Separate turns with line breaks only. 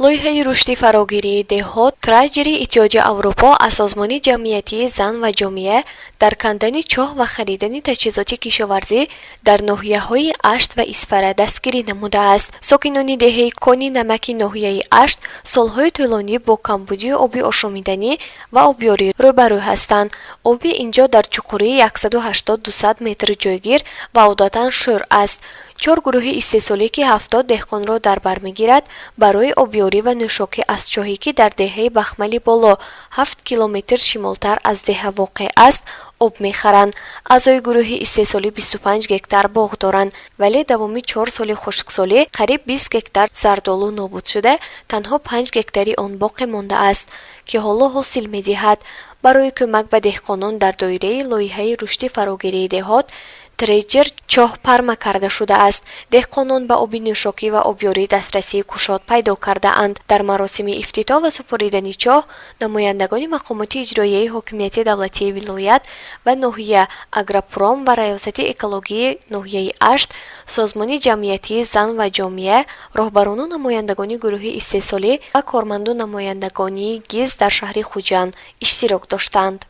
Лоиҳаи рушди фарогирии деҳот Траҷери Иттиҳоди Аврупо аз Созмони ҷамъиятии зан ва ҷомеа дар кандани чоҳ ва харидани таҷҳизоти кишоварзӣ дар ноҳияҳои Ашт ва Исфара дастгирӣ намудааст. Сокинони деҳаи Кони Намаки ноҳияи Ашт солҳои тӯлонӣ бо камбудии оби ошомиданӣ ва обёрӣ рӯбарӯ ҳастанд. Оби инҷо дар чуқурии 180-200 метр ҷойгир ва одатан шӯр аст. Чор гурӯҳи истеҳсолӣ, ки 70 деҳқонро дар бар мегирад, барои обёрӣ ва нӯшокӣ аз чоҳе, ки дар деҳаи Бахмали Боло, 7 километр шимолтар аз деҳа воқеъ аст, об мехаранд. Аъзои гурӯҳи истеҳсолӣ 25 гектар боғ доранд, вале давоми 4 соли хушксолӣ қариб 20 гектар зардолу нобуд шуда, танҳо 5 гектари он боқӣ мондааст, ки ҳоло ҳосил медиҳад. Барои кӯмак ба деҳқонон дар доираи лоиҳаи рушди фарогирии деҳот Треҷер чоҳ парма карда шудааст. Деҳқонон ба оби нӯшокӣ ва обёрӣ дастрасии кушод пайдо кардаанд. Дар маросими ифтитоҳ ва супоридани чоҳ намояндагони мақомоти иҷроияи ҳокимияти давлатии вилоят ва ноҳия, Агропром ва Раёсати экологии ноҳияи Ашт, Созмони ҷамъиятии зан ва ҷомеа, роҳбарону намояндагони гурӯҳи истеҳсолӣ ва корманду намояндагони ГИЗ дар шаҳри Хуҷанд иштирок доштанд.